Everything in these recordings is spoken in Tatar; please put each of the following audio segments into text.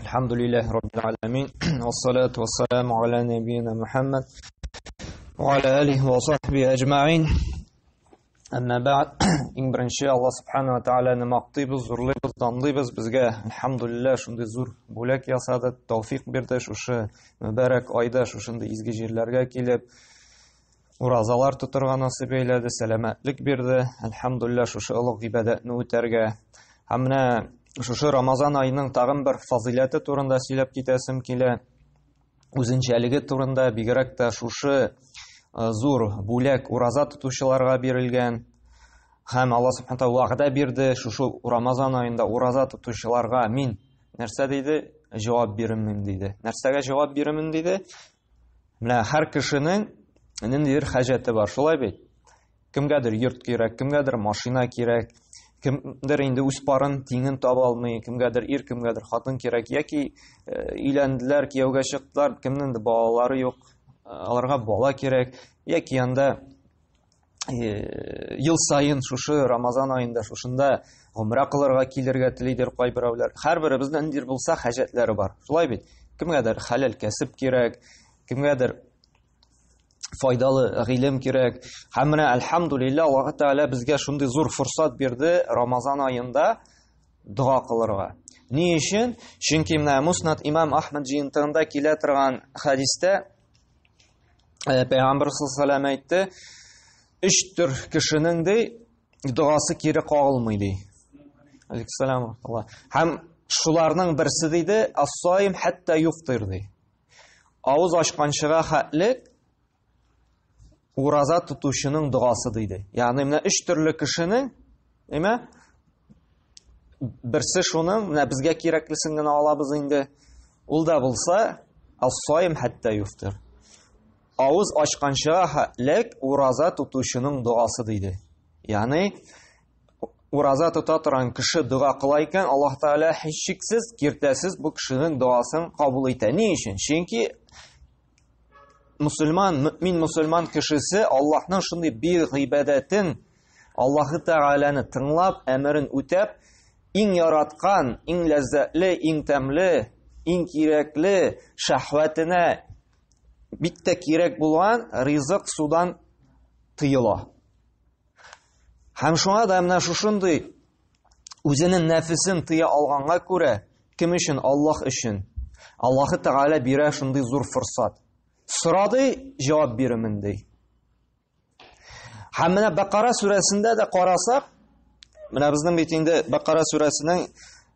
Әлхәмдүлилләһи раббил аламин. Вассалату вассаламу аля набийна Мухаммад ва аля алихи ва сахбихи әҗмәгыйн. Әмма бәгъд, иң беренче Аллаһ субхана ва тааляны мактыйбыз, зурлыйбыз, данлыйбыз. Безгә әлхәмдүлилләһ шундый зур бүләк ясады, тәүфик бирде шушы мөбарәк айда шушындый изге җирләргә килеп уразалар тотырга насыйп әйләде, сәламәтлек бирде. Әлхәмдүлилләһ шушы олуг гыйбадәтне үтәргә. Һәм менә шушы Рамазан аеның тагын бер фазыйләте турында сөйләп китәсем килә. Үзенчәлеге турында, бигрәк тә шушы зур бүләк ураза тотучыларга бирелгән. Һәм Алла Субхану тааля вәгъдә бирде, шушы Рамазан аенда ураза тотучыларга мин нәрсә диде? Җавап бирермен диде. Нәрсәгә җавап бирермен диде? Менә һәр кешенең ниндидер хаҗәте бар, шулай бит? Кемгәдер йорт кирәк, кемгәдер машина кирәк, кемдер инде үз парын тиңен таба алмый, кемгәдер ир, кемгәдер хатын кирәк, яки өйләнделәр, кияүгә чыктылар, кемнеңдер балалары юк, аларга бала кирәк, яки анда ел саен шушы Рамазан аенда шушында гомрә кылырга килергә телидер кайберәүләр. Һәрберебезнең ниндидер булса хаҗәтләре бар. Шулай бит? Кемгәдер хәләл кәсеп кирәк, кемгәдер файдалы гыйлем кирәк. Һәм менә әлхәмдулилла Аллаһ Тәгалә безгә шундый зур форсат бирде Рамазан аенда дога кылырга. Ни өчен? Чөнки менә Муснад имам Ахмад җыентыгында килә торган хәдистә Пәйгамбер саллаллаху әйтте, өч төр кешенең ди догасы кире кагылмый ди. Алейкиссалам. Һәм шуларның берсе диде, ас-саим хатта юфтир ди. Авыз ачканчыга хәтлек ураза тотучының догасы диде. Ягъни менә өч төрле кешенең, әйме? Берсе шуның, менә безгә кирәклесен генә алабыз инде. Ул да булса, ас-саим хатта юфтир. Авыз ачканча хәтлек ураза тотучының догасы диде. Ягъни ураза тота торган кеше дога кыла икән, Аллаһ Тәгалә һичшиксез, киртәсез бу кешенең догасын кабул итә. Ни өчен? Чөнки мусульман, мөмин мусульман кешесе Аллаһның шундый бер гыйбадәтен Аллаһы Тәгаләне тыңлап, әмерен үтәп, иң яраткан, иң ләззәтле, иң тәмле, иң кирәкле шәһвәтенә бик тә кирәк булган ризык судан тыела. Һәм шуңа да менә шушындый үзенең нәфесен тыя алганга күрә, кем өчен? Аллаһ өчен. Аллаһы Тәгалә бирә шундый зур форсат. Сора ди, җавап бирермен ди. Һәм менә Бакара сүрәсендә дә карасак, менә безнең бит инде Бакара сүрәсенең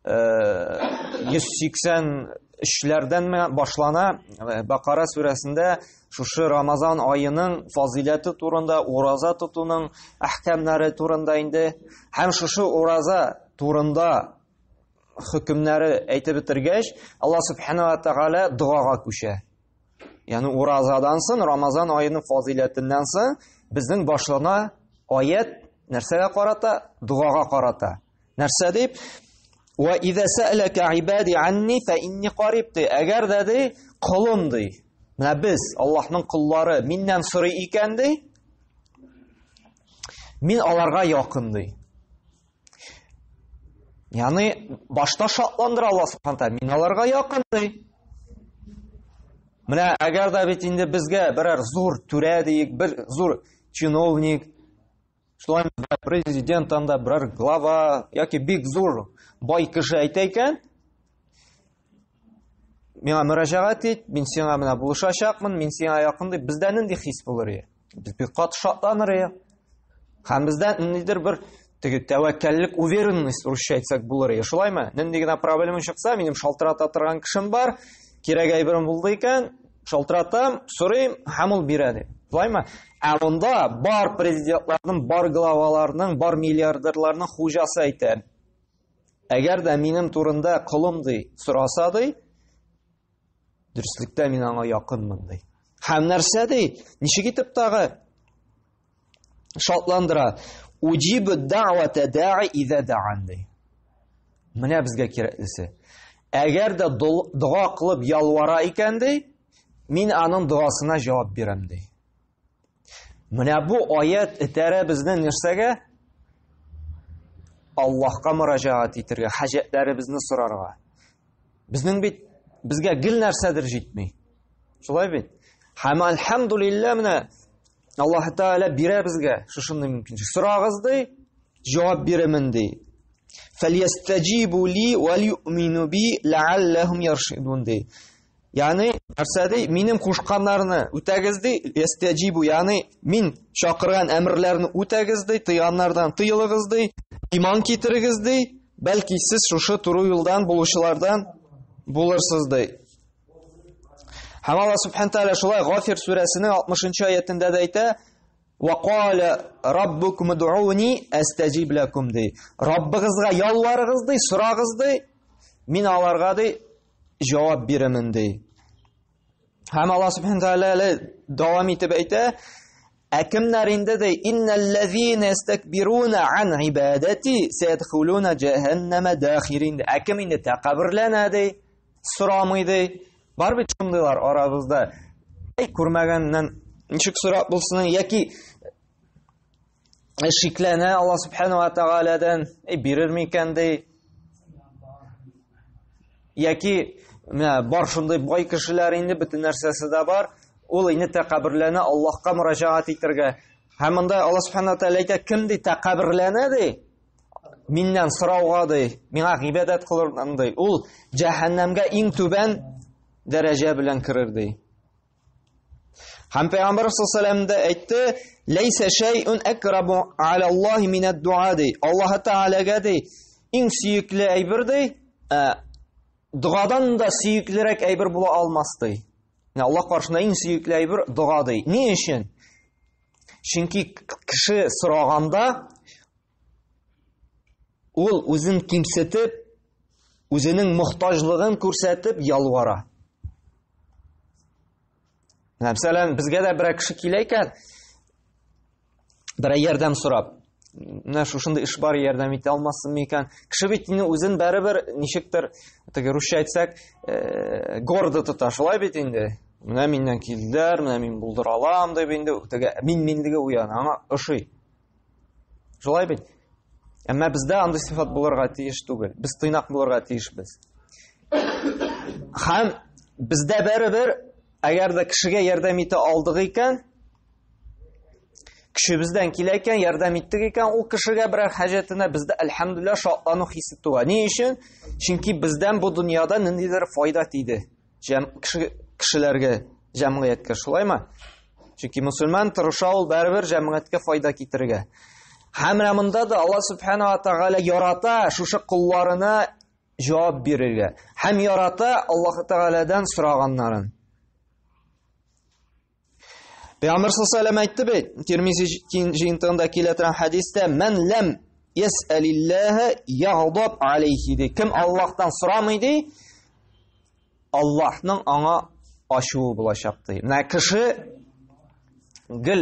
183-ләрдән башлана. Бакара сүрәсендә шушы Рамазан аеның фазиләте турында, ураза тотуның әхкамнары турында инде һәм шушы ураза турында хөкемнәре әйтеп бетергәч, Аллаһ субхана ва тааля догага күчә. Ягъни уразадан соң, Рамазан аеның фазиләтеннән соң безнең башлана аят нәрсәгә карата? Догага карата. Нәрсә дип? Ва иза сәләкә ибади анни фа инни кариб ди. Әгәр дә ди, колым ди. Менә без, Аллаһның коллары, миннән сорый икән ди, мин аларга якын ди. Ягъни башта шатландыра Аллаһ субхана тааля, мин аларга якын ди. Менә әгәр дә бит инде безгә берәр зур түрә диек, бер зур чиновник, шулай президент анда берәр глава яки бик зур бай кеше әйтә икән, миңа мөрәҗәгать ит, мин сиңа менә булышачакмын, мин сиңа якын дип, бездә нинди хис булыр иде? Без бик каты шатланыр идек. Һәм бездә ниндидер бер теге тәвәккәллек, уверенность русча әйтсәк булыр иде. Шулаймы? Нинди генә проблема чыкса, минем шалтырата торган кешем бар, кирәк әйберем булды икән, шалтыратам, сорыйм, һәм ул бирә дип. Шулаймы? Ә монда бар президентларның, бар главаларның, бар миллиардерларның хуҗасы әйтә. Әгәр дә минем турында колым ди, сораса ди, дөреслектә мин аңа якынмын ди. Һәм нәрсә ди? Ничек итеп тагы шатландыра? Уҗибу дa'вата да'i иза да'ан ди. Менә безгә кирәклесе. Әгәр дә дога кылып ялвара икән ди, мин аның догасына җавап бирәм ди. Менә бу аят этәрә безне нәрсәгә? Аллаһка мөрәҗәгать итәргә, хаҗәтләребезне сорарга. Безнең бит безгә гел нәрсәдер җитми. Шулай бит? Һәм альхамдулилла менә Аллаһ Тәгалә бирә безгә шушындый мөмкинчелек. Сорагыз ди, җавап бирәмен ди. Фәльястаҗибу ли вәл юъмину би ләалләһум яршидун ди. Ягъни нәрсә ди? Минем кушканнарны үтәгез ди, ястаҗибу, ягъни мин чакырган әмерләрне үтәгез ди, тыйганнардан тыелыгыз ди, иман китерегез ди, бәлки сез шушы туры юлдан булучылардан булырсыз ди. Һәм Алла Субхану тааля шулай Гафир сүрәсенең 60 аятендә дә әйтә: "Ва кала раббукум удуни астаҗиб лакум" ди. Раббыгызга ялварыгыз ди, сорагыз ди, мин аларга ди җавап бирәмен ди. Һәм Алла Субхану тааля әле дәвам итеп әйтә: Ә кемнәр инде ди, иннәлләзина ястакбируна ан ибадати сәядхулуна җәһәннәмә дахирин. Ә кем инде тәкәбберләнә ди, сорамый ди. Бар бит шундыйлар арабызда. Әй, күрмәгәннән ничек сорап булсын яки шикләнә Алла Субхану ва Тааладан, әй бирер микән ди. Яки менә бар шундый бай кешеләр инде бөтен нәрсәсе дә бар, ул инде тәкәбберләнә Аллаһка мөрәҗәгать итәргә. Һәм монда Алла Субхану ва әйтә, кем ди тәкәбберләнә ди, миннән сорауга ди, миңа гыйбадәт кылырдан ди, ул җәһәннәмгә иң түбән дәрәҗә белән керер ди. Һәм Пәйгамбәр саллаллаху дә әйтте, "Ләйсә шәйъун акрабу аля Аллаһи минәд дуа" ди. Аллаһ Тәгаләгә ди, иң сөекле әйбер ди, догадан да сөеклерәк әйбер була алмас ди. Аллаһ каршында иң сөекле әйбер дога ди. Ни өчен? Чөнки кеше сораганда ул үзен кимсетеп, үзенең мохтаҗлыгын күрсәтеп ялвара. Мәсәлән, безгә дә берәр кеше килә икән, берәр ярдәм сорап, менә шушындый эш бар, ярдәм итә алмассың микән? Кеше бит инде үзен барыбер ничектер, теге русча әйтсәк, э, гордо тота, шулай бит инде. Менә миннән килделәр, менә мин булдыра алам дип инде теге мин-минлеге уяна, аңа ошый. Шулай бит? Әмма бездә андый сыйфат булырга тиеш түгел. Без тыйнак булырга тиешбез. Һәм бездә бәрібер, әгәр дә кешегә ярдәм итә алдык икән, көчебездән килә икән, ярдәм иттек икән, ул кешегә берәр хаҗәтенә бездә әлхәмдүлилләһ шатлану хисе туа. Ни өчен? Чөнки бездән бу дөньяда ниндидер файда тиде. Җәм, кеше, кешеләргә, җәмгыятькә, шулаймы? Чөнки мөселман тырыша ул барыбер җәмгыятькә файда китерергә. Һәм менә монда да Алла Субхана ва Тааля ярата шушы колларына җавап бирергә. Һәм ярата Аллаһ Тәгаләдән сораганнарын. Пәйгамбер саллаллаху алейһи әйтте бит, Тирмизи җыентыгында килә торган хәдистә, "Ман лам ясалиллаһа ягъдаб алейхи" ди. Кем Аллаһтан сорамый ди, Аллаһның аңа ачуы булачак ди. Менә кеше гел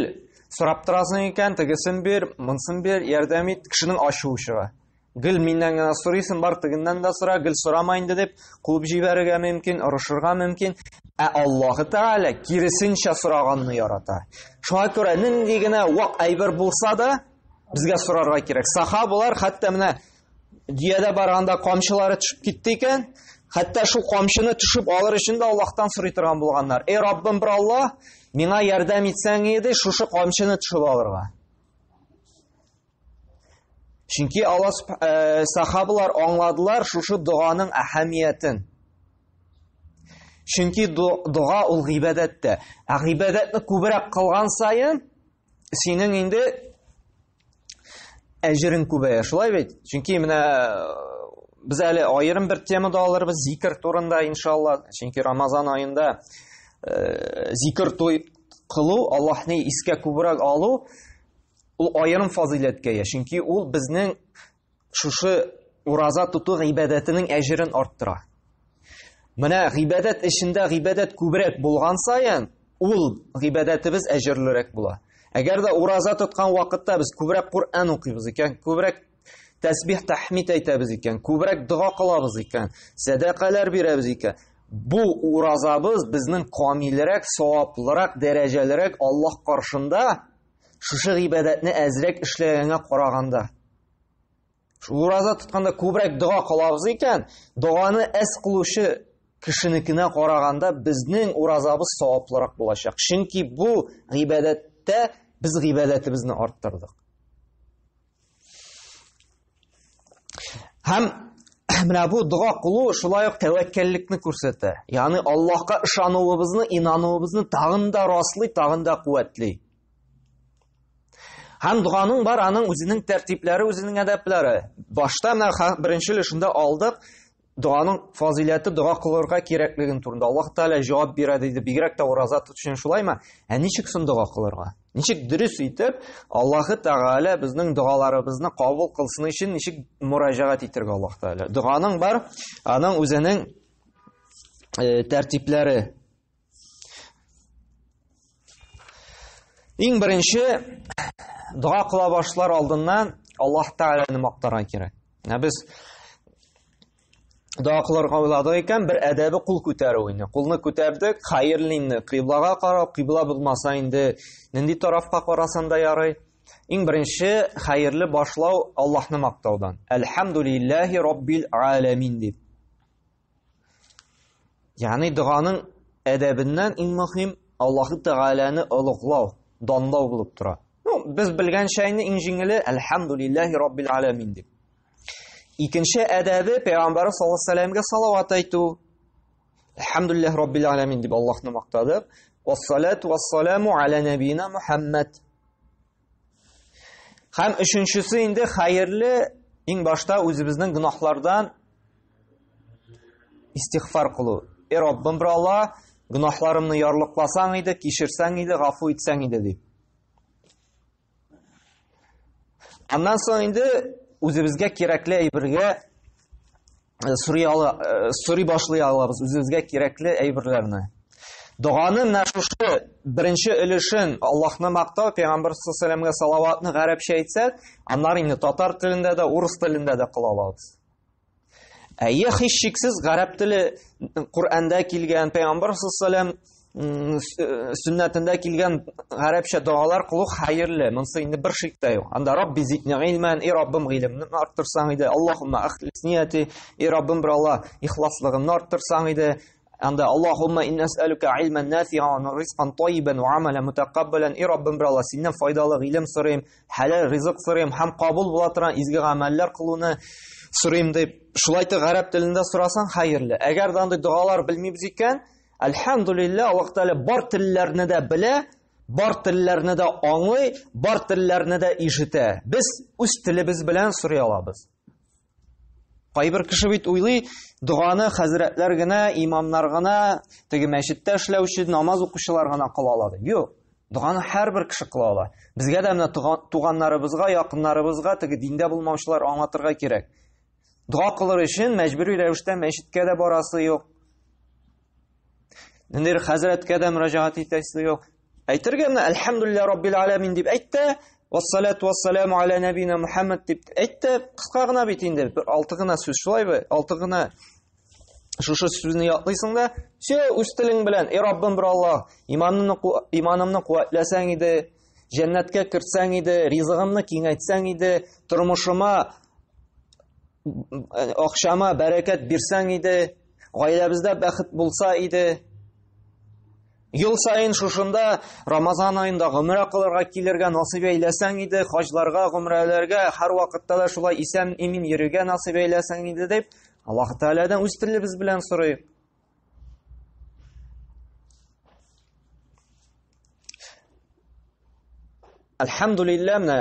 сорап торасың икән, тегесен бир, монысын бир, ярдәм ит, кешенең ачуы чыга. Гел миннән генә сорыйсың, бар тегеннән дә сора, гел сорама инде дип куып җибәрергә мөмкин, орышырга мөмкин. Ә Аллаһы Тәгалә киресенчә сораганны ярата. Шуңа күрә нинди генә вак әйбер булса да, безгә сорарга кирәк. Сахабалар хәтта менә дөядә барганда камчылары төшеп китте икән, хәтта шул камчыны төшеп алыр өчен дә Аллаһтан сорый торган булганнар. Эй Раббым, бер Аллаһ, миңа ярдәм итсәң иде шушы камчыны төшеп алырга. Чөнки Алла э, сахабалар аңладылар шушы доганың әһәмиятен. Чөнки дога ул гыйбадәт тә. Ә гыйбадәтне күбрәк кылган саен синең инде әҗерең күбәя. Шулай бит? Чөнки менә э, без әле аерым бер тема да алырбыз зикр турында иншалла. Чөнки Рамазан аенда э, зикр туй кылу, Аллаһны искә күбрәк алу Ул аерым фазыйләткә ия, чөнки ул безнең шушы ураза тоту гыйбадәтенең әҗерен арттыра. Менә гыйбадәт эчендә гыйбадәт күбрәк булган саен, ул гыйбадәтебез әҗерлерәк була. Әгәр дә ураза тоткан вакытта без күбрәк Коръән укыйбыз икән, күбрәк тәсбих тәхмид әйтәбез икән, күбрәк дога кылабыз икән, сәдакалар бирәбез икән, бу уразабыз безнең камилрәк, саваплырак, дәрәҗәлерәк Аллаһ каршында шушы гыйбадәтне әзрәк эшләгәнгә караганда. Ураза тотканда күбрәк дога кылабыз икән, доганы әз кылучы кешенекенә караганда безнең уразабыз саваплырак булачак. Чөнки бу гыйбадәттә без гыйбадәтебезне арттырдык. Һәм менә бу дога кылу шулай ук тәвәккәллекне күрсәтә. Ягъни Аллаһка ышануыбызны, инануыбызны тагын да раслый, тагын да куәтли. Һәм доганың бар аның үзенең тәртипләре, үзенең әдәпләре. Башта менә беренче өлешендә алдык, доганың фазыйләте, дога кылырга кирәклеген турында. Аллаһ Тәгалә җавап бирә диде, бигрәк тә ураза тоту өчен шулаймы? Ә ничек соң дога кылырга? Ничек дөрес итеп Аллаһ Тәгалә безнең догаларыбызны кабул кылсын өчен ничек мөрәҗәгать итәргә Аллаһ Тәгалә? Доганың бар, аның үзенең э, тәртипләре. Иң беренче дога кыла башлар алдыннан Аллаһ Тәгаләне мактарга кирәк. Менә без дога кылырга уйладык икән, бер әдәбе кул күтәрү инде. Кулны күтәрдек, хәерле инде кыйблага карау, кыйбла булмаса инде нинди тарафка карасан да ярый. Иң беренче хәерле башлау Аллаһны мактаудан. Әлхәмдулиллаһи раббил аламин дип. Ягъни доганың әдәбеннән иң мөһим Аллаһы Тәгаләне олуглау, данлау булып тора. Ну, без белгәнчә инде иң җиңеле Әлхәмдулиллаһи раббил аламин дип. Икенче әдәбе Пәйгамбәр саллаллаһу алейһи вәсәлләмгә салават әйтү. Әлхәмдулиллаһи раббил аламин дип Аллаһны мактадык. Вассалату вассаламу аля набина Мухаммад. Һәм өченчесе инде хәерле иң башта үзебезнең гөнаһлардан истигъфар кылу. Эй Раббым, бер Алла, гөнаһларымны ярлыкласаң иде, кичерсәң иде, гафу итсәң иде дип. Аннан соң инде үзебезгә кирәкле әйбергә э, сорый ала, э, сорый башлый алабыз үзебезгә кирәкле әйберләрне. Доганы менә шушы беренче өлешен Аллаһны мактау, Пәйгамбер саллаллаһу алейһи салаватны гарәпчә әйтсәк, аннары инде татар телендә дә, урыс телендә дә кыла алабыз. Әйе, һичшиксез гарәп теле Коръәндә килгән, Пәйгамбер саллаллаһу сөннәтендә килгән гарәпчә догалар кылу хәерле. Монысы инде бер шик тә юк. Анда Рабби зидни гыйльмән, и Раббым гыйлемне арттырсаң иде. Аллаһумма ахлис нияти, и Раббым бер Алла ихласлыгымны арттырсаң иде. Анда Аллаһумма инна әсәлүкә гыйльмән нафиан ва ризкан тайибан ва амалан мутакаббалан. И Раббым бер Алла синнән файдалы гыйлем сорыйм, хәләл ризык сорыйм һәм кабул була торган изге гамәлләр кылуны сорыйм дип. Шулай итеп гарәп телендә сорасаң хәерле. Әгәр дә андый догалар белмибез икән, Әлхәмдулилла, Аллаһ Тәгалә бар телләрне дә белә, бар телләрне дә аңлый, бар телләрне дә ишетә. Без үз телебез белән сорый алабыз. Кайбер кеше бит уйлый, доганы хәзрәтләр генә, имамнар гына, теге мәчеттә эшләүче, намаз укучылар гына кыла ала дип. Юк. Доганы һәрбер кеше кыла ала. Безгә дә менә туганнарыбызга, якыннарыбызга теге диндә булмаучылар аңлатырга кирәк. Дога кылыр өчен мәҗбүри рәвештә мәчеткә дә барасы юк. Ниндидер хәзрәткә дә мөрәҗәгать итәсе юк. Әйтергә менә әлхәмдулилла раббил аламин дип әйт тә, вассалату вассаламу аля набина Мухаммад дип әйт тә, кыска гына бит инде, бер алты гына сүз шулайбы? Алты гына шушы сүзне ятлыйсың да, все, үз телең белән, эй Раббым бер Аллаһ, иманымны иманымны куәтләсәң иде, җәннәткә кертсәң иде, ризыгымны киңәйтсәң иде, тормышыма акчама бәрәкәт бирсәң иде, гаиләбездә бәхет булса иде. Ел саен шушында Рамазан аенда гомрә кылырга килергә насыйп әйләсәң иде, хаҗларга, гомрәләргә һәр вакытта да шулай исән имин йөрергә насыйп әйләсәң иде дип, Аллаһ Тәгаләдән үз телебез белән сорыйк. Әлхәмдулилла, менә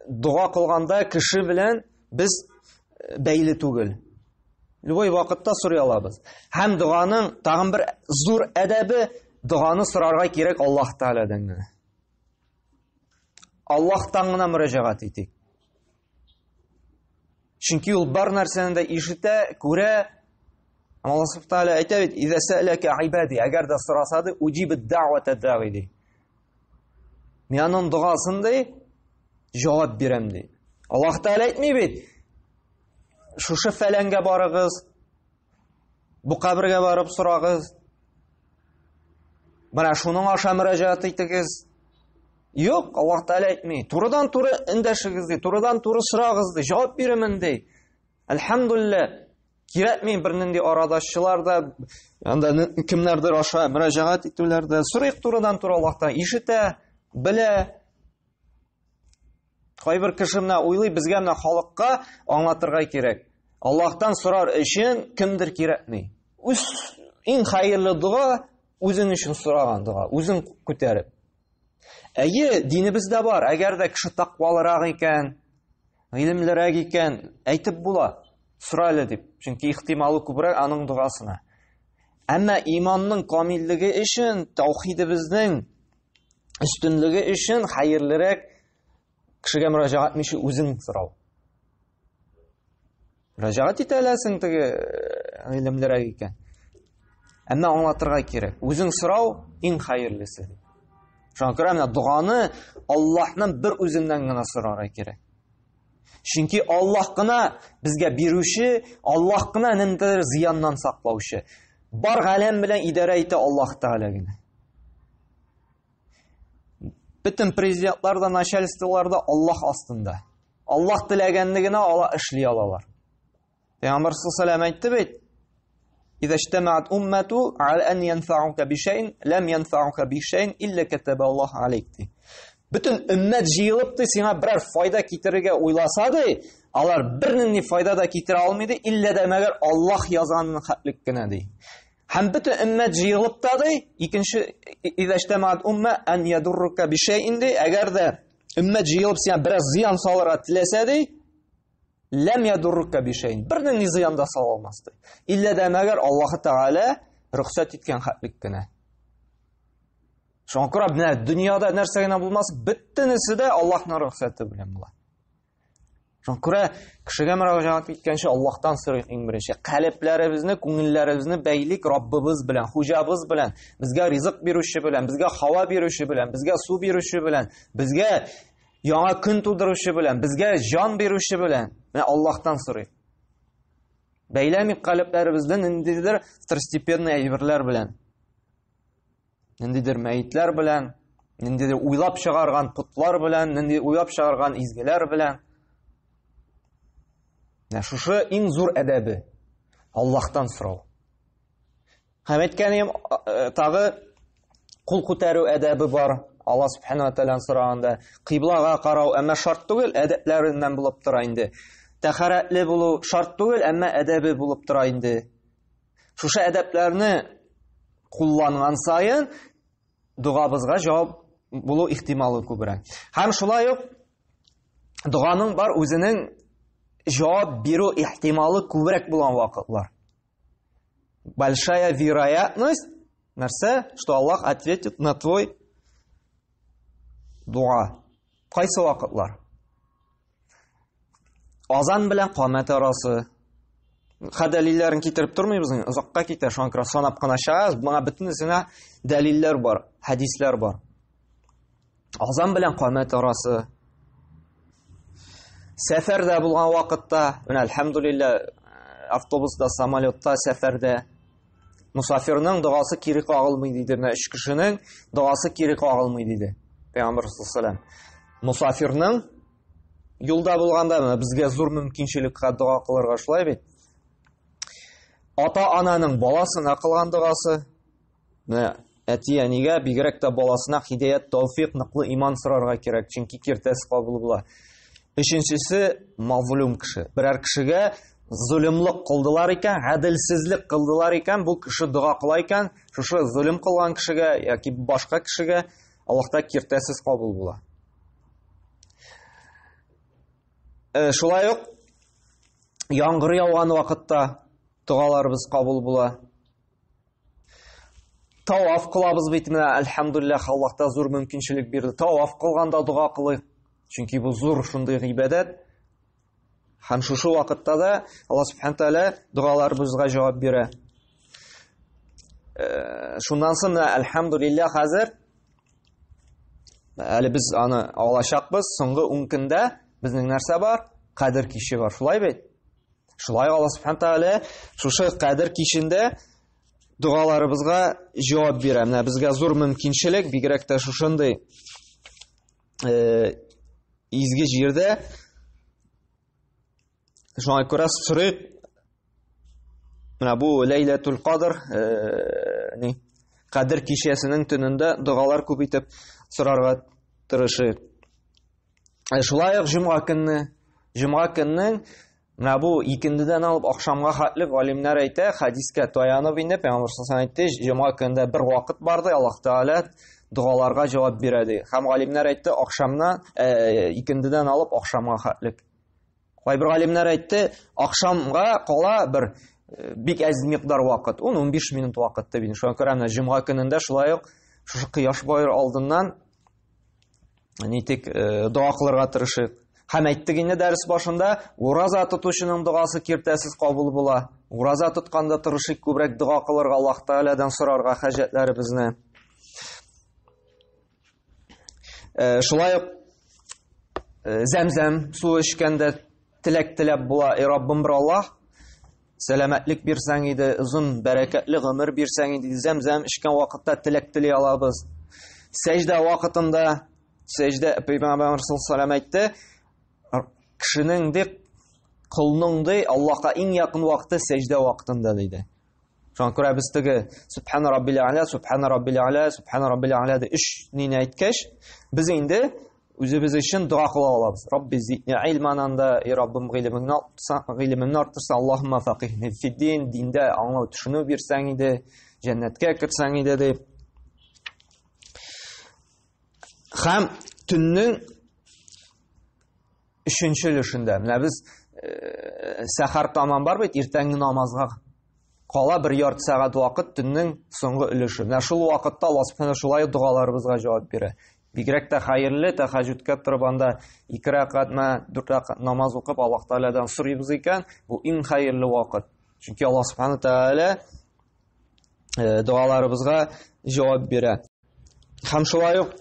дога кылганда кеше белән без э, бәйле түгел. Любой вакытта сорый алабыз. Һәм доганың тагын бер зур әдәбе доганы сорарга кирәк Аллаһ Тәгаләдән генә. Аллаһтан гына мөрәҗәгать итик. Чөнки ул бар нәрсәне дә ишетә, күрә. Аллаһ Субхану тааля әйтә бит, "Иза сәләкә ибади", әгәр дә сораса ди, "Уҗиб дәгъвата дәгъи" ди. Мин аның догасын ди, җавап бирәм ди. Аллаһ Тәгалә әйтми бит. Шушы фәләнгә барыгыз, бу кабергә барып сорагыз. Менә шуның аша мөрәҗәгать итегез. Юк, Аллаһ Тәгалә әйтми. Турыдан-туры эндәшегез ди, турыдан-туры сорагыз ди, җавап бирәмен ди. Әлхәмдулилла, кирәкми бернинди арадашчылар да, анда кемнәрдер аша мөрәҗәгать итүләр дә. Сорыйк турыдан-туры Аллаһтан, ишетә, белә. Кайбер кеше менә уйлый, безгә менә халыкка аңлатырга кирәк. Аллаһтан сорар өчен кемдер кирәкми. Үз иң хәерле дога үзең өчен сораган дога, үзең күтәреп. Әйе, динебездә бар. Әгәр дә кеше тәкъвалырак икән, гыйлемлерәк икән, әйтеп була. Сора әле дип. Чөнки ихтималы күбрәк аның догасына. Әмма иманның камиллеге өчен, таухидебезнең өстенлеге өчен хәерлерәк кешегә мөрәҗәгать итмичә үзең сорау. Мөрәҗәгать итә аласың теге гыйлемлерәк икән. Әмма аңлатырга кирәк. Үзең сорау иң хәерлесе. Шуңа күрә менә доганы Аллаһның бер үзеннән генә сорарга кирәк. Чөнки Аллаһ кына безгә бирүче, Аллаһ кына ниндидер зыяннан саклаучы. Бар галәм белән идарә итә Аллаһ Тәгалә генә. Бөтен президентлар да, начальстволар да Аллаһ астында. Аллаһ теләгәнне генә ала эшли алалар. Пәйгамбәр саллаллаху әйтте бит: "Иза иҗтамаат уммату аля ан янфa'ука бишәйн, лам янфa'ука бишәйн илля катаба Аллаһ алейк" ди. Бөтен өммәт җыелып ди, сиңа берәр файда китерергә уйласа ди, алар бернинди файда да китерә алмый ди, иллә дә мәгәр Аллаһ язганын хәтлек кенә ди. Һәм бөтен өммәт җыелып та ди, икенче изәштәмәт умма ан ядуррука бишәйин ди, әгәр дә өммәт җыелып сиңа бераз зыян салырга теләсә ди, ләм ядуррука бишәйин, бернинди зыян да сала алмас ди. Иллә дә мәгәр Аллаһ Тәгалә рөхсәт иткән хәтлек кенә. Шуңа күрә менә дөньяда нәрсә генә булмасын, бөтенесе дә Аллаһның рөхсәте белән була. Шуңа күрә кешегә мөрәҗәгать иткәнче Аллаһтан сорыйк иң беренче. Калебләребезне, күңелләребезне бәйлик Раббыбыз белән, Хуҗабыз белән, безгә ризык бирүче белән, безгә һава бирүче белән, безгә су бирүче белән, безгә яңа көн тудыручы белән, безгә җан бирүче белән. Менә Аллаһтан сорыйк. Бәйләмик калебләребезне ниндидер второстепенный әйберләр белән. Ниндидер мәетләр белән, ниндидер уйлап чыгарган потлар белән, нинди уйлап чыгарган изгеләр белән. Менә шушы иң зур әдәбе Аллаһтан сорау. Һәм әйткәнем тагы кул күтәрү әдәбе бар. Аллаһ субхана ва тааладан сораганда кыйблага карау, әмма шарт түгел, әдәпләреннән булып тора инде. Тәһарәтле булу шарт түгел, әмма әдәбе булып тора инде. Шушы әдәпләрне кулланган саен догабызга җавап булу ихтималы күбрәк. Һәм шулай ук доганың бар үзенең җавап бирү ихтималы күбрәк булган вакытлар. Большая вероятность, нәрсә, что Аллах ответит на твой дуа. Кайсы вакытлар? Азан белән камәт арасы. Ха дәлилләрен китереп тормыйбыз, озакка китә, шуңа күрә санап кына чыгабыз. Моңа бөтенесенә дәлилләр бар, хәдисләр бар. Азан белән камәт арасы. Сәфәрдә булган вакытта, менә әлхәмдулилла, автобуста, самолетта, сәфәрдә мусафирның догасы кире кагылмый диде. Менә өч кешенең догасы кире кагылмый диде. Пәйгамбер саллаллаху алейһи Мусафирның юлда булганда менә безгә зур мөмкинчелек дога кылырга шулай бит. Ата-ананың баласына кылган догасы, менә әти-әнигә, бигрәк тә баласына хидәят, тәүфик, ныклы иман сорарга кирәк, чөнки киртәсе кабул була. Өченчесе мазлум кеше. Берәр кешегә золымлык кылдылар икән, гаделсезлек кылдылар икән, бу кеше дога кыла икән, шушы золым кылган кешегә яки башка кешегә Аллаһта киртәсез кабул була. Шулай ук яңгыр яуган вакытта догаларыбыз кабул була. Таваф кылабыз бит менә, әлхәмдулиллаһ, Аллаһ та зур мөмкинчелек бирде. Таваф кылганда дога кылыйк. Чөнки бу зур шундый гыйбадәт. Һәм шушы вакытта да Аллаһ субхана тааля догаларыбызга җавап бирә. Шуннан соң менә әлхәмдулиллаһ хәзер әле без аны алачакбыз. Соңгы 10 көндә безнең нәрсә бар? Кадер киче бар. Шулай бит? Шулай Аллаһ субхана тааля шушы кадер кичендә догаларыбызга җавап бирә. Менә безгә зур мөмкинчелек, бигрәк тә шушындый Изге җирдә. Шуңа күрә сорыйк. Менә бу Ләйләтул Кадр, ни, Кадер кичәсенең төнендә догалар күп итеп сорарга тырышыйк. Шулай ук җомга көнне, җомга көннең менә бу икендедән алып ахшамга хәтле галимнәр әйтә, хәдискә таянып инде Пәйгамбәр саллаллаһу әйтте, җомга көнендә бер вакыт бар ди, Аллаһ Тәгалә догаларга җавап бирә ди. Һәм галимнәр әйтте, ахшамнан, икендедән алып ахшамга хәтле. Кайбер галимнәр әйтте, ахшамга кала бер бик әз микъдар вакыт, 10-15 минут вакыт дип. Шуңа күрә менә җомга көнендә шулай ук шушы кояш баер алдыннан нитик дога кылырга тырышыйк. Һәм әйттек инде дәрес башында, ураза тотучының догасы киртәсез кабул була. Ураза тотканда тырышыйк күбрәк дога кылырга, Аллаһ Тәгаләдән сорарга хаҗәтләребезне. Шулай ук зәмзәм суы эчкәндә теләк теләп була, эй Раббым бер Аллаһ, сәламәтлек бирсәң иде, озын бәрәкәтле гомер бирсәң иде, зәмзәм эчкән вакытта теләк тели алабыз. Сәҗдә вакытында, сәҗдә Пәйгамбәр саллаллаһу алейһи әйтте, кешенең ди, колның ди, Аллаһка иң якын вакыты сәҗдә вакытында диде. Шуңа күрә без теге Субхана раббил а'ла, Субхана раббил а'ла, Субхана раббил а'ла дип өч нине әйткәч, без инде үзебез өчен дога кыла алабыз. Рабби зидни илман анда, эй Раббым, гыйлемеңне арттырса, гыйлемемне арттырса, Аллаһумма фақихни фиддин, диндә аңлау төшенү бирсәң иде, җәннәткә кертсәң иде дип. Һәм төннең өченче өлешендә, менә без сәхәр тамам бар бит, иртәнге намазга кала бер ярты сәгать вакыт төннең соңгы өлеше. Менә шул вакытта Аллаһ Субханаһу шулай догаларыбызга җавап бирә. Бигрәк тә хәерле тәһәҗҗүдкә торып анда ике рәкәгатьме, дүрт рәкәгать намаз укып Аллаһ Тәгаләдән сорыйбыз икән, бу иң хәерле вакыт. Чөнки Аллаһ Субханаһу Тәгалә догаларыбызга җавап бирә. Һәм шулай ук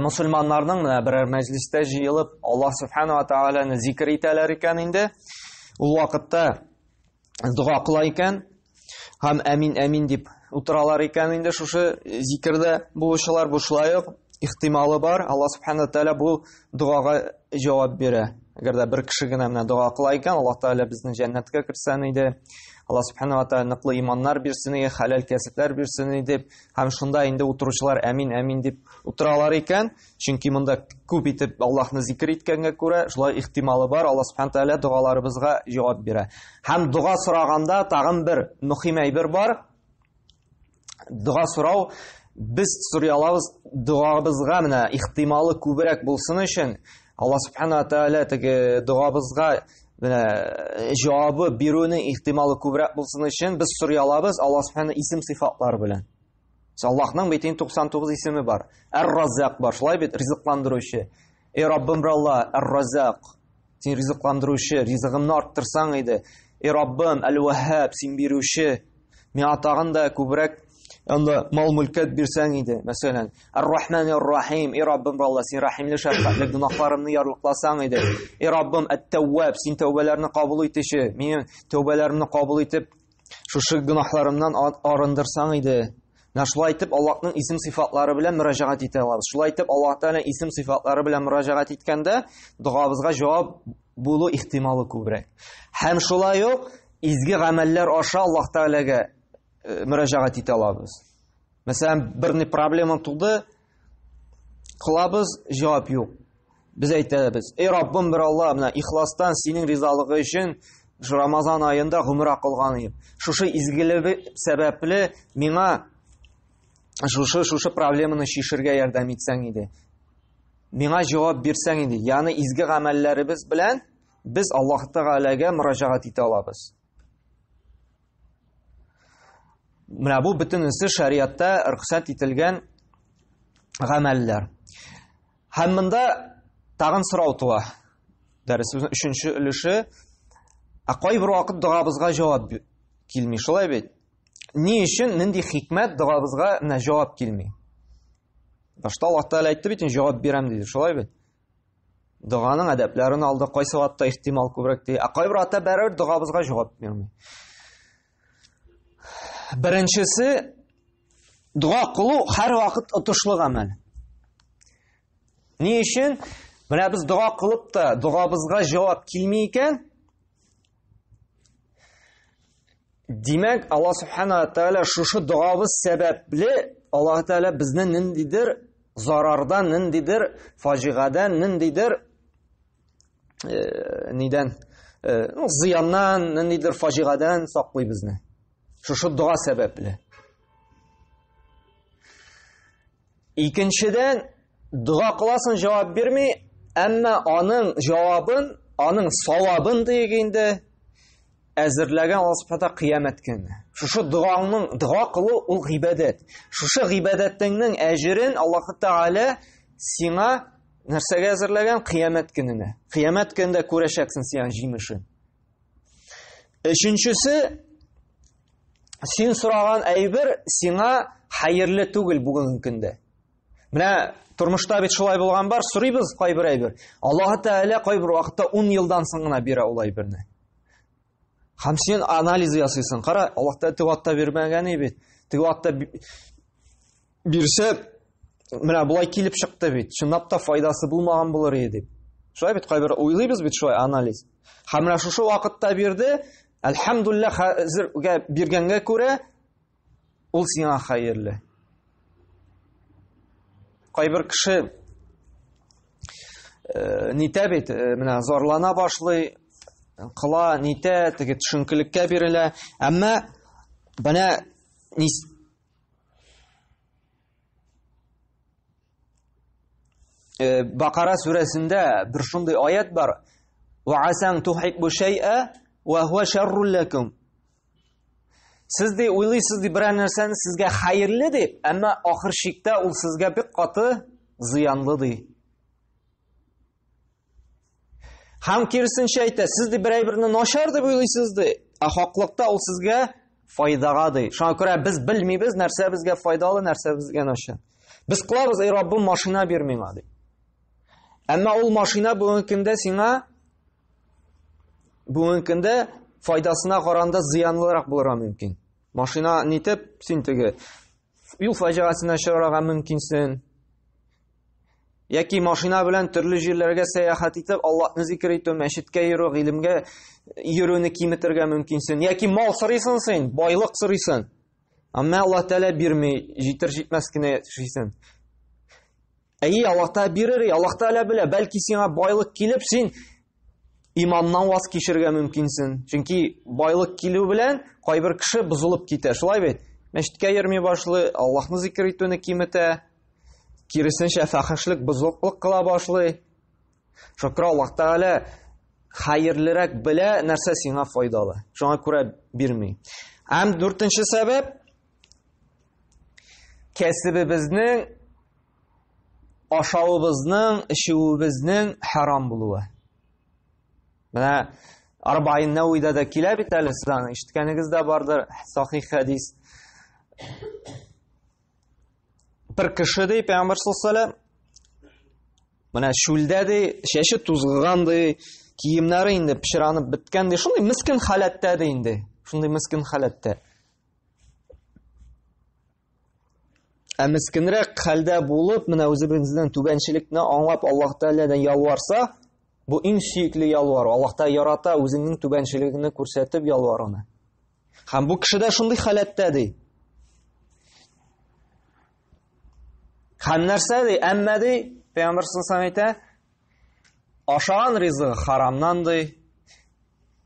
мусульманнарның менә берәр мәҗлистә җыелып Аллаһ Субханаһу ва Тәгаләне зикр итәләр икән инде, ул вакытта дога кыла икән һәм әмин әмин дип утыралар икән инде шушы зикердә булучылар, бу шулай ук ихтималы бар, Аллаһ Субханаһу ва Тәгалә бу догага җавап бирә. Әгәр дә бер кеше генә менә дога кыла икән, Аллаһ Тәгалә безне җәннәткә кертсен иде, Аллаһ Субханаһу ва Тәгалә ныклы иманнар бирсен иде, хәләл кәсепләр бирсен иде дип, һәм шунда инде утыручылар әмин әмин дип утыралар икән, чөнки монда күп итеп Аллаһны зикр иткәнгә күрә, шулай ихтималы бар, Аллаһ Субханаһу ва Тәгалә догаларыбызга җавап бирә. Һәм дога сораганда тагын бер мөһим әйбер бар. Дога сорау без сорый алабыз, догабызга менә ихтималы күбрәк булсын өчен Аллаһ Субханаһу ва Тәгалә теге догабызга менә җавабы бирүнең ихтималы күбрәк булсын өчен без сорый алабыз Аллаһ Субханаһу исем сыйфатлары белән. Аллаһның бит инде 99 исеме бар. Әр-Раззак бар, шулай бит, ризыкландыручы. Эй Раббым, Алла, Әр-Раззак, син ризыкландыручы, ризыгымны арттырсаң иде. Эй Раббым, Әл-Ваһһаб, син бирүче. Миңа тагын да күбрәк анда мал-мөлкәт бирсәң иде, мәсәлән. Ар-Рахман ар-Рахим, эй Раббым, Алла, син рәхимле, шәфкатьле, гөнаһларымны ярлыкласаң иде. Эй Раббым, Әт-Тәвваб, син тәүбәләрне кабул итүче, минем тәүбәләремне кабул итеп, шушы гөнаһларымнан арындырсаң иде. Менә шулай итеп Аллаһның исем сыйфатлары белән мөрәҗәгать итә алабыз. Шулай итеп Аллаһ Тәгалә исем сыйфатлары белән мөрәҗәгать иткәндә догабызга җавап булу ихтималы күбрәк. Һәм шулай ук изге гамәлләр аша Аллаһ Тәгаләгә мөрәҗәгать итә алабыз. Мәсәлән, бер ни проблема туды, кылабыз, җавап юк. Без әйтәбез, эй Раббым, бер Алла, менә ихластан синең ризалыгы өчен Рамазан аенда гомра кылган идем. Шушы изгелеге сәбәпле миңа шушы проблеманы чишергә ярдәм итсәң иде. Миңа җавап бирсәң иде. Ягъни изге гамәлләребез белән без Аллаһ Тәгаләгә мөрәҗәгать итә алабыз. Менә бу бөтенесе шариатта рөхсәт ителгән гамәлләр. Һәм монда тагын сорау туа. Дәресебезнең өченче өлеше. Ә кайбер вакыт догабызга җавап килми, шулай бит? Ни өчен, нинди хикмәт догабызга менә җавап килми? Башта Аллаһ Тәгалә әйтте бит, җавап бирәм диде, шулай бит? Доганың әдәпләрен алды, кайсы вакытта ихтимал күбрәк ди. Ә кайбер вакытта барыбер догабызга җавап бирми. Беренчесе, дога кылу һәр вакыт отышлы гамәл. Ни өчен? Менә без дога кылып та, догабызга җавап килми икән, димәк, Аллаһ субхана ва тааля шушы догабыз сәбәпле Аллаһ Тааля безне ниндидер зарардан, ниндидер фаҗигадан, ниндидер э, нидән, э, ну, зыяннан, ниндидер фаҗигадан саклый безне. Шушы дога сәбәпле. Икенчедән, дога кыласың, җавап бирми, әмма аның җавабын, аның савабын диек инде, әзерләгән Аллаһ Субхана кыямәт көне. Шушы догаңның, дога кылу ул гыйбадәт. Шушы гыйбадәтеңнең әҗерен Аллаһ Тәгалә сиңа нәрсәгә әзерләгән? Кыямәт көненә. Кыямәт көнендә күрәчәксең син җимешен. Өченчесе, син сораган әйбер сиңа хәерле түгел бүгенге көндә. Менә тормышта бит шулай булган бар, сорыйбыз кайбер әйбер. Аллаһ Тәгалә кайбер вакытта 10 елдан соң гына бирә ул әйберне. Һәм син анализ ясыйсың. Кара, Аллаһ Тәгалә теге вакытта бирмәгән бит. Теге вакытта бирсә, менә болай килеп чыкты бит. Чынлап та файдасы булмаган булыр иде дип. Шулай бит кайбер уйлыйбыз бит шулай анализ. Һәм менә шушы вакытта бирде, әлхәмдулилла хәзергә биргәнгә күрә ул сиңа хәерле. Кайбер кеше э, нитә бит, э, менә зарлана башлый, кыла, нитә, теге төшенкелеккә бирелә. Әмма менә Э, Бакара сүрәсендә бер шундый аят бар. Ва асан тухиббу шай'a ва хуа шаррул лакум. Сез ди уйлыйсыз ди берәр нәрсәне сезгә хәерле дип, әмма ахыр чиктә ул сезгә бик каты зыянлы ди. Һәм киресенчә әйтә, сез ди бер әйберне начар дип уйлыйсыз ди, ә хаклыкта ул сезгә файдага ди. Шуңа күрә без белмибез нәрсә безгә файдалы, нәрсә безгә начар. Без кылабыз, эй Раббым, машина бир миңа ди. Әмма ул машина бүгенге көндә сиңа бүгенге көндә файдасына караганда зыянлырак булырга мөмкин. Машина нитеп син теге юл фаҗигасенә очрарга мөмкинсең. Яки машина белән төрле җирләргә сәяхәт итеп, Аллаһны зикр итү, мәчеткә йөрү, гыйлемгә йөрүне киметергә мөмкинсең. Яки мал сорыйсың син, байлык сорыйсың. Әмма Аллаһ Тәгалә бирми, җитер-җитмәс кенә яшисең. Әйе, Аллаһ Тәгалә бирер, Аллаһ Тәгалә белә, бәлки сиңа байлык килеп, син иманнан ваз кичергә мөмкинсең. Чөнки байлык килү белән кайбер кеше бозылып китә. Шулай бит? Мәчеткә йөрми башлый, Аллаһны зикр итүне киметә. Киресенчә, фәхешлек, бозыклык кыла башлый. Шөкер Аллаһ Тәгалә хәерлерәк белә, нәрсә сиңа файдалы. Шуңа күрә бирми. Һәм дүртенче сәбәп кәсебебезнең ашавыбызның, эчүебезнең харам булуы. Менә Арбаин Нәвида да килә бит әле, сез аны ишеткәнегез дә бардыр, сахих хәдис. Бер кеше ди, Пәйгамбәр саллаллаху менә шүлдә ди, чәче тузгыган ди, киемнәре инде пычранып беткән ди, шундый мискен халәттә ди инде, шундый мискен халәттә. Ә мискинрәк хәлдә булып, менә үзебезнең түбәнчелекне аңлап Аллаһ Тәгаләдән ялварса, бу иң сөекле ялвару. Аллаһ Тәгалә ярата үзеңнең түбәнчелегеңне күрсәтеп ялваруны. Һәм бу кеше дә шундый халәттә ди. Һәм нәрсә ди? Әмма ди, Пәйгамбәр саллаллаху әйтә, ашаган ризыгы харамнан ди,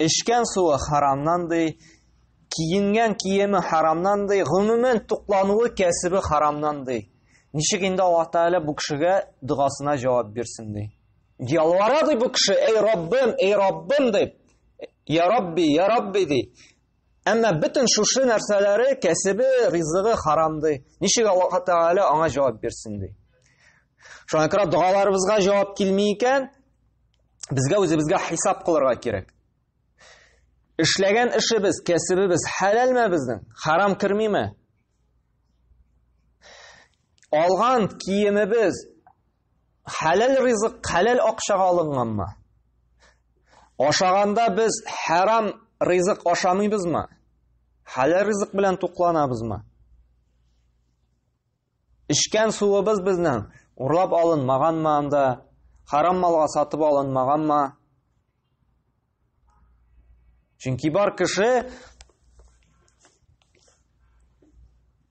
эчкән суы харамнан ди, киенгән киеме харамнан ди, гомумән туклануы кәсебе харамнан ди. Ничек инде Аллаһ Тәгалә бу кешегә догасына җавап бирсен ди. Ялвара ди бу кеше, эй Раббым, эй Раббым дип. Я Рабби, я Рабби ди. Әмма бөтен шушы нәрсәләре, кәсебе, ризыгы харам ди. Ничек Аллаһ Тәгалә аңа җавап бирсен ди. Шуңа күрә догаларыбызга җавап килми икән, безгә үзебезгә хисап кылырга кирәк. Эшләгән эшебез, кәсебебез хәләлме безнең? Харам кермиме? Алган киемебез хәләл ризык, хәләл акчага алынганмы? Ашаганда без хәрам ризык ашамыйбызмы? Хәләл ризык белән тукланабызмы? Эчкән суыбыз безнең. Урлап алынмаганмы анда? Харам малга сатып алынмаганмы? Чөнки бар кеше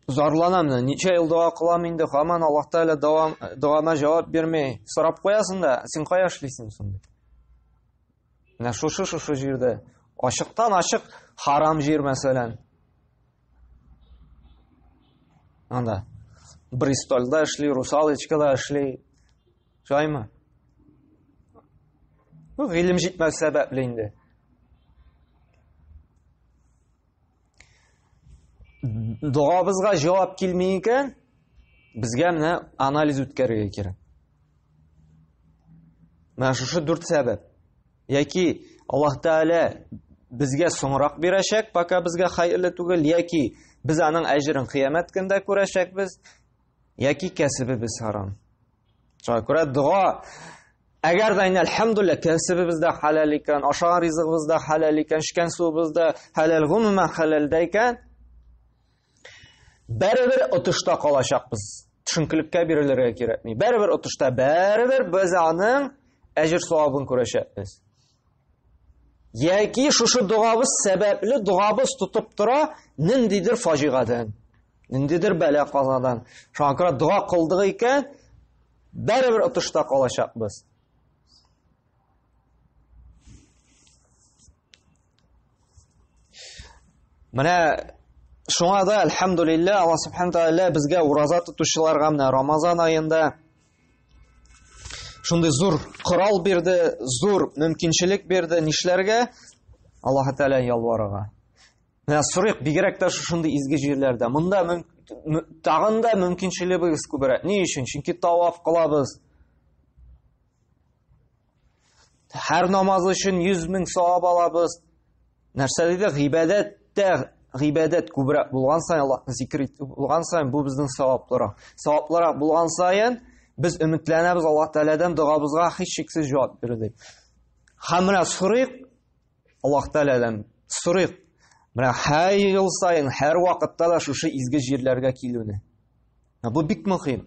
зарлана менә, ничә ел дога кылам инде, һаман Аллаһ Тәгалә догама җавап бирми. Сорап куясың да, син кая эшлисең соң дип. Менә шушы-шушы җирдә ачыктан ачык харам җир мәсәлән. Анда Бристольда эшли, Русалочкада эшли. Шулаймы? Бу гыйлем җитмәү сәбәпле инде. Догабызга җавап килми икән, безгә менә анализ үткәрергә кирәк. Менә шушы дүрт сәбәп. Яки Аллаһ Тәгалә безгә соңрак бирәчәк, пока безгә хәерле түгел, яки без аның әҗерен кыямәт көндә күрәчәкбез, яки кәсебебез харам. Шуңа күрә дога Әгәр дә инде әлхәмдүлилләһ кәсебебез дә хәләл икән, ашаган ризыгыбыз да хәләл икән, эчкән суыбыз да хәләл, гомумән хәләлдә икән, барыбер отышта калачакбыз. Төшенкелеккә бирелергә кирәкми. Барыбер отышта, барыбер без аның әҗер савабын күрәчәкбез. Яки шушы догабыз сәбәпле догабыз тотып тора ниндидер фаҗигадән, ниндидер бәла-казадан. Шуңа күрә дога кылдык икән, барыбер отышта калачакбыз. Менә шуңа да әлхәмдулилла Аллаһ субхана тәгалә безгә ураза тотучыларга менә Рамазан аенда шундый зур корал бирде, зур мөмкинчелек бирде нишләргә? Аллаһ Тәгалә ялварырга. Менә сорыйк, бигрәк тә шушындый изге җирләрдә. Монда тагын да мөмкинчелегебез күбрәк. Ни өчен? Чөнки таваф кылабыз. Һәр намаз өчен 100 мең савап алабыз. Нәрсә диде? Гыйбадәттә гыйбадәт күбрәк булган саен, Аллаһны зикр итү булган саен, бу безнең саваплырак. Саваплырак булган саен без өметләнәбез Аллаһ Тәгаләдән догабызга һичшиксез җавап бирер дип. Һәм менә сорыйк Аллаһ Тәгаләдән, сорыйк. Менә һәр ел саен, һәр вакытта да шушы изге җирләргә килүне. Бу бик мөһим.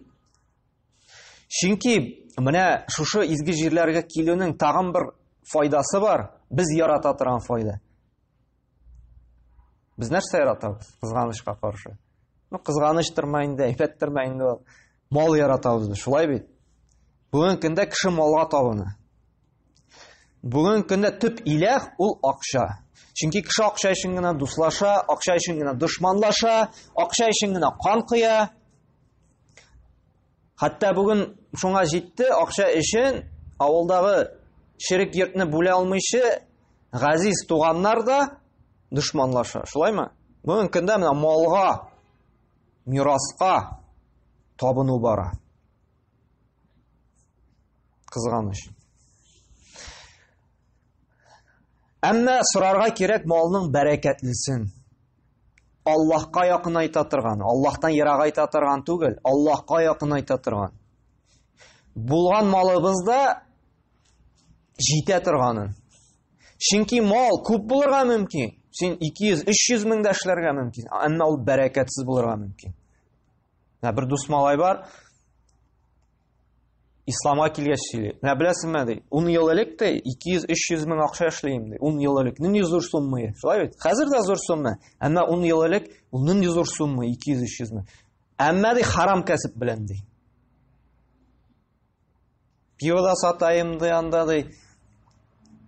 Чөнки менә шушы изге җирләргә килүнең тагын бер файдасы бар, без ярата торган файда. Без нәрсә яратабыз? Кызганычка каршы. Ну, кызганычтырма инде, әйбәттермә инде ул. Мал яратабыз без, шулай бит? Бүгенге көндә кеше малга табына. Бүгенге көндә төп иләх ул акча. Чөнки кеше акча өчен генә дуслаша, акча өчен генә дошманлаша, акча өчен генә кан коя. Хәтта бүген шуңа җитте, акча өчен авылдагы черек йортны бүлә алмыйча газиз туганнар да дошманлаша. Шулаймы? Бүген көндә менә малга, мираска табыну бара. Кызганыч. Әмма сорарга кирәк малның бәрәкәтлесен. Аллаһка якынайта торган, Аллаһтан ерагайта торган түгел, Аллаһка якынайта торган. Булган малыбыз да җитә торганын. Чөнки мал күп булырга мөмкин. Син 200, 300 мең дә эшләргә мөмкин, әмма ул бәрәкәтсез булырга мөмкин. Менә бер дус малай бар, Исламга килгәч сөйли. Менә беләсеңме, ди, 10 ел элек ди, 200-300 мең акча эшлим ди. 10 ел элек. Нинди зур сумма, шулай бит? Хәзер дә зур сумма. Әмма 10 ел элек ул нинди зур сумма, 200-300 мең. Әмма ди харам кәсеп белән ди. Пиво да сатайым ди анда ди.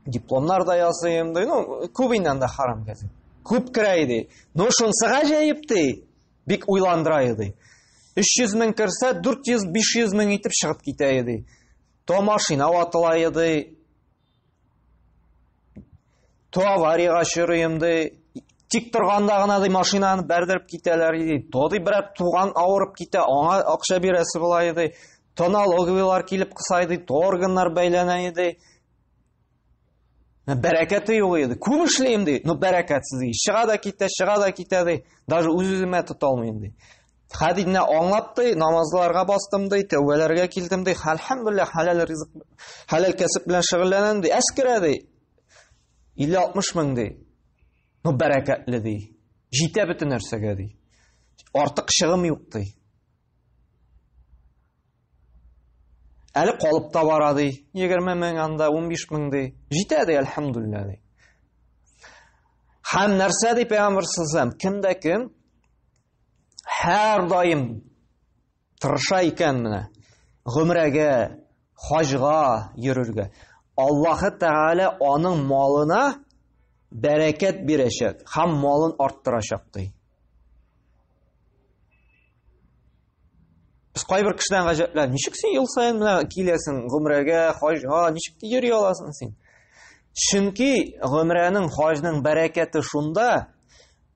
Дипломнар да ясыйм ди. Ну, күп инде анда харам кәсеп. Күп керә иде. Но шунысы гаҗәеп ди. Бик уйландыра иде. 300 мең керсә, 400-500 мең итеп чыгып китә иде. То машина ватыла иде, то аварияга очрыйм ди. Тик торганда гына ди машинаны бәрдереп китәләр иде. То ди берәр туган авырып китә, аңа акча бирәсе була иде. То налоговыйлар килеп кыса иде, то органнар бәйләнә иде. Бәрәкәте юк иде. Күп эшлим ди, но бәрәкәтсез ди. Чыга да китә, чыга да китә ди. Даже үз-үземә тота алмыйм ди. Хәдидне аңлап ди, намазларга бастым ди, тәүбәләргә килдем ди. Әлхәмдүлилләһ, хәләл ризык, хәләл кәсеп белән шөгыльләнәм ди. Әз керә ди. 50-60 мең ди. Но бәрәкәтле ди. Җитә бөтен нәрсәгә ди. Артык чыгым юк ди. Әле калып та бара ди. 20 мең анда, 15 мең ди. Җитә ди, әлхәмдүлилләһ ди. Һәм нәрсә ди пәйгамбер саллаллаху Кем дә кем һәр даим тырыша икән менә гомрәгә, хаҗга йөрергә, Аллаһы Тәгалә аның малына бәрәкәт бирәчәк һәм малын арттырачак ди. Без кайбер кешедән гаҗәпләнәбез. Ничек син ел саен менә киләсең гомрәгә, хаҗга, ничек йөри аласың син? Чөнки гомрәнең, хаҗның бәрәкәте шунда,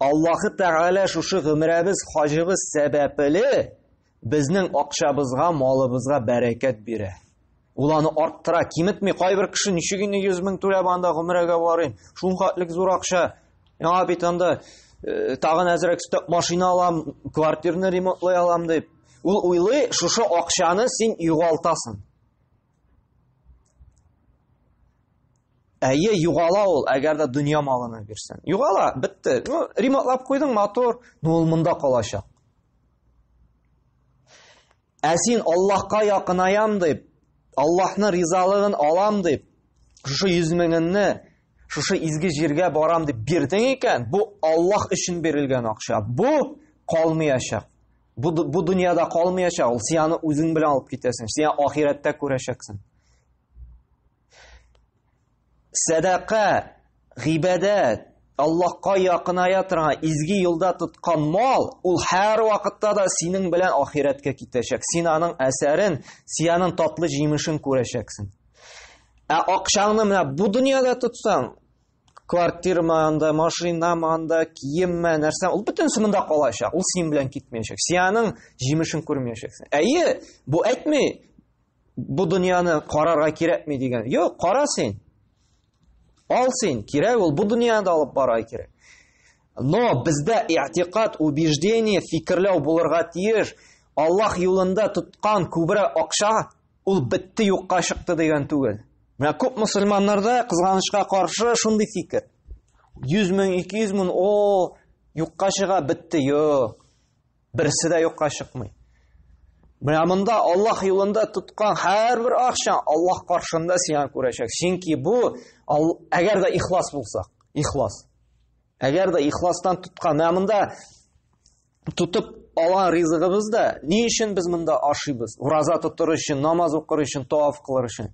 Аллаһы Тәгалә шушы гомрәбез, хаҗыбыз сәбәпле безнең акчабызга, малыбызга бәрәкәт бирә. Ул аны арттыра, киметми. Кайбер кеше ничек инде 100 мең түләп анда гомрәгә барыйм? Шул хәтлек зур акча. Яңа бит анда э, тагын әзрәк өстәп машина алам, квартирны ремонтлый алам дип. Ул уйлый, шушы акчаны син югалтасың. Әйе, югала ул, әгәр дә дөнья малына бирсәң. Югала, бетте. Ну, ремонтлап куйдың, мотор, но ул монда калачак. Ә син Аллаһка якынаям дип, Аллаһның ризалыгын алам дип, шушы 100 меңеңне шушы изге җиргә барам дип бирдең икән, бу Аллаһ өчен бирелгән акча. Бу калмаячак. Бу, бу дөньяда калмаячак. Ул син аны үзең белән алып китәсең. Син ахирәттә күрәчәксең. Сәдака, гыйбадәт, Аллаһка якыная торган изге юлда тоткан мал, ул һәр вакытта да синең белән ахирәткә китәчәк. Син аның әсәрен, син аның татлы җимешен күрәчәксең. Ә акчаңны менә бу дөньяда тотсаң, квартирмы анда, машинамы анда, киемме, нәрсә, ул бөтенесе монда калачак. Ул синең белән китмәячәк. Син аның җимешен күрмәячәксең. Әйе, бу әйтми, бу дөньяны карарга кирәкми дигән. Юк, кара син. Ал син, кирәк ул, бу дөньяны да алып барырга кирәк. Но бездә i'тикад, убеждение, фикерләү булырга тиеш. Аллаһ юлында тоткан күбрәк акча, ул бетте, юкка чыкты дигән түгел. Менә күп мусульманнарда кызганычка каршы шундый фикер. 100 мең, 200 мең, о, юкка чыга, бетте, юк. Берсе дә юкка чыкмый. Менә монда Аллаһ юлында тоткан һәрбер акча Аллаһ каршында сиңа күрәчәк. Чөнки бу әгәр дә ихлас булсак, ихлас. Әгәр дә ихластан тоткан, менә монда тотып алган ризыгыбыз да ни өчен без монда ашыйбыз? Ураза тотыр өчен, намаз укыр өчен, таваф кылыр өчен.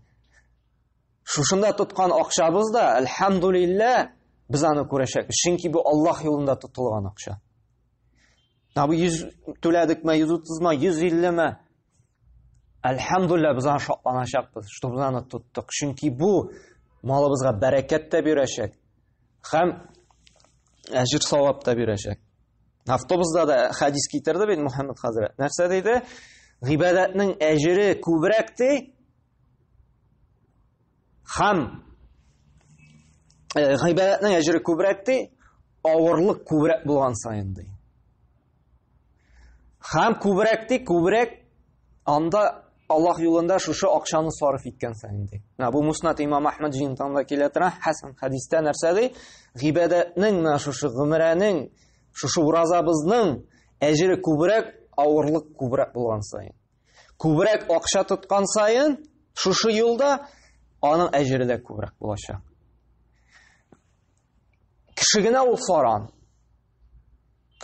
Шушында тоткан акчабыз да, әлхәмдулиллә, без аны күрәчәкбез. Чөнки бу Аллаһ юлында тотылган акча. Ә бу 100 түләдекме, 130-ма, 150-ме? Әлхәмдулилла, без аны шатланачакбыз, что без аны тоттык. Чөнки бу малыбызга бәрәкәт тә бирәчәк һәм әҗер савап та бирәчәк. Автобуста да хәдис китерде бит Мухаммад хәзрәт. Нәрсә диде? Гыйбадәтнең әҗере күбрәк ди, Һәм э, гыйбадәтнең әҗере күбрәк ди, авырлык күбрәк булган саен ди. Һәм күбрәк ди, күбрәк анда Аллаһ юлында шушы акчаны сарыф иткән саен ди. Менә бу Муснат имам Ахмад җыентыгында килә тора, хәсән хәдистә нәрсә ди? Гыйбадәтнең менә шушы гомрәнең, шушы уразабызның әҗере күбрәк, авырлык күбрәк булган саен. Күбрәк акча тоткан саен, шушы юлда аның әҗере дә күбрәк булачак. Кеше генә ул саран.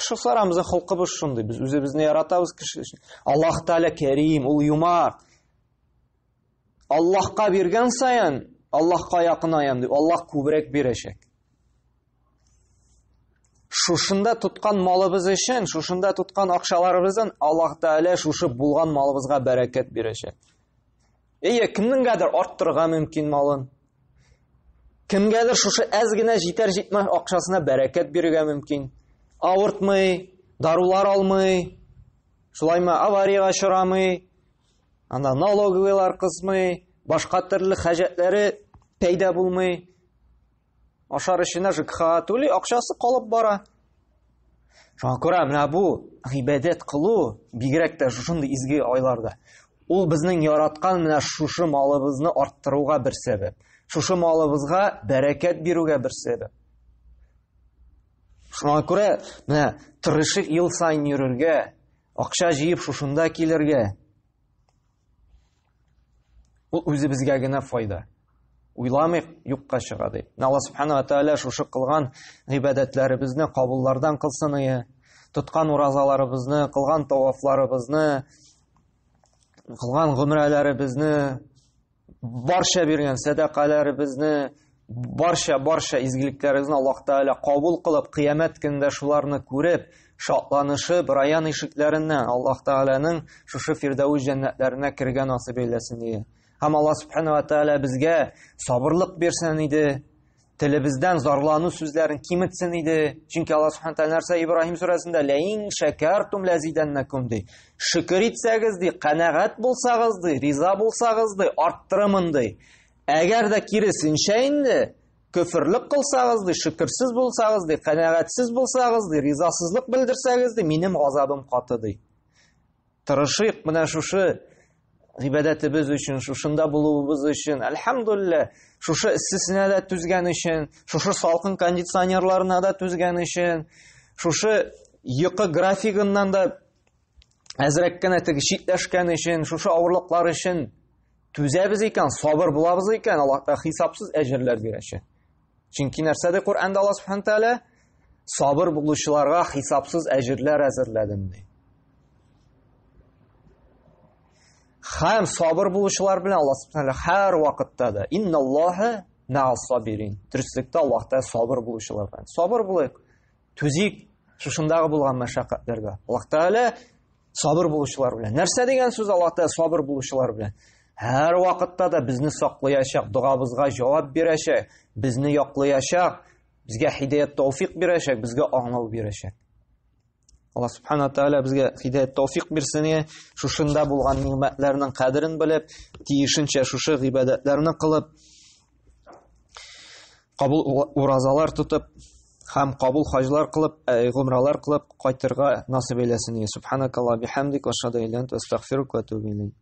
Кеше саран, безнең холкыбыз шундый. Без үзебезне яратабыз кеше өчен. Аллаһ Тәгалә кәрим, ул юмарт. Аллаһка биргән саен, Аллаһка якынаям дип, Аллаһ күбрәк бирәчәк. Шушында тоткан малыбыз өчен, шушында тоткан акчаларыбыздан Аллаһ Тәгалә шушы булган малыбызга бәрәкәт бирәчәк. Әйе, кемнеңгәдер арттырырга мөмкин малын. Кемгәдер шушы әз генә җитәр-җитмәс акчасына бәрәкәт бирергә мөмкин. Авыртмый, дарулар алмый, шулаймы, авариягә очрамый, анда налоговыйлар кысмый, башка төрле хаҗәтләре пәйда булмый. Ашар өчен ЖКХ түли, акчасы калып бара. Шуңа күрә менә бу гыйбадәт кылу, бигрәк тә шушындый изге айларда, ул безнең яраткан менә шушы малыбызны арттыруга бер сәбәп. Шушы малыбызга бәрәкәт бирүгә бер сәбәп. Шуңа күрә менә тырышып ел саен йөрергә, акча җыеп шушында килергә. Ул үзебезгә генә файда. Уйламыйк, юкка чыга дип. Алла субхана ва тааля шушы кылган гыйбадәтләребезне кабуллардан кылсын ие. Тоткан уразаларыбызны, кылган тавафларыбызны, кылган гомрәләребезне, барча биргән сәдакаларыбызны, барча барча изгелекләребезне Аллаһ Тәгалә кабул кылып, кыямәт көнендә шуларны күреп, шатланышып, раян ишекләреннән Аллаһ Тәгаләнең шушы Фирдәүс җәннәтләренә керергә насыйп әйләсен иде. Һәм Аллаһ Субхану ва Тәгалә безгә сабырлык бирсен иде. Телебездән зарлану сүзләрен киметсен иде. Чөнки Аллаһ Субхану тәгалә нәрсә Ибраһим сүрәсендә ләин шәкәртум ләзидәннәкум ди. Шөкер итсәгез ди, канәгать булсагыз ди, риза булсагыз ди, арттырымын ди. Әгәр дә киресенчә инде көферлек кылсагыз ди, шөкерсез булсагыз ди, канәгатьсез булсагыз ди, ризасызлык белдерсәгез ди, минем газабым каты ди. Тырышыйк менә шушы гыйбадәтебез өчен, шушында булуыбыз өчен, әлхәмдулилла, шушы эссесенә дә түзгән өчен, шушы салкын кондиционерларына да түзгән өчен, шушы йокы графигыннан да әзрәк кенә теге читләшкән өчен, шушы авырлыклар өчен түзәбез икән, сабыр булабыз икән, Аллаһ та хисапсыз әҗерләр бирәчәк. Чөнки нәрсә ди Коръәндә Аллаһ Субхану тәгалә? Сабыр булучыларга хисапсыз әҗерләр әзерләдем ди. Һәм сабыр булучылар белән Аллаһ Субхану һәр вакытта да инналлаһа мә'ас сабирин. Дөреслектә Аллаһ та сабыр булучылар белән. Сабыр булыйк. Түзик шушындагы булган мәшәкатьләргә. Аллаһ Тәгалә сабыр булучылар белән. Нәрсә дигән сүз Аллаһ Тәгалә сабыр булучылар белән? Һәр вакытта да безне саклаячак, догабызга җавап бирәчәк, безне яклаячак, безгә һидаят тәүфик бирәчәк, безгә аңлау бирәчәк. Аллаһ субхана тааля безгә һидаят тәүфик бирсен, шушында булган ни'мәтләрнең кадерен белеп, тиешенчә шушы гыйбадәтләрне кылып, кабул уразалар тотып һәм кабул хаҗлар кылып, гомралар кылып кайтырга насыйп әйләсен. Субханакаллаһ бихамдик ва ашһаду ан ла илаһа илля анта астагфирука ва атубу илейк.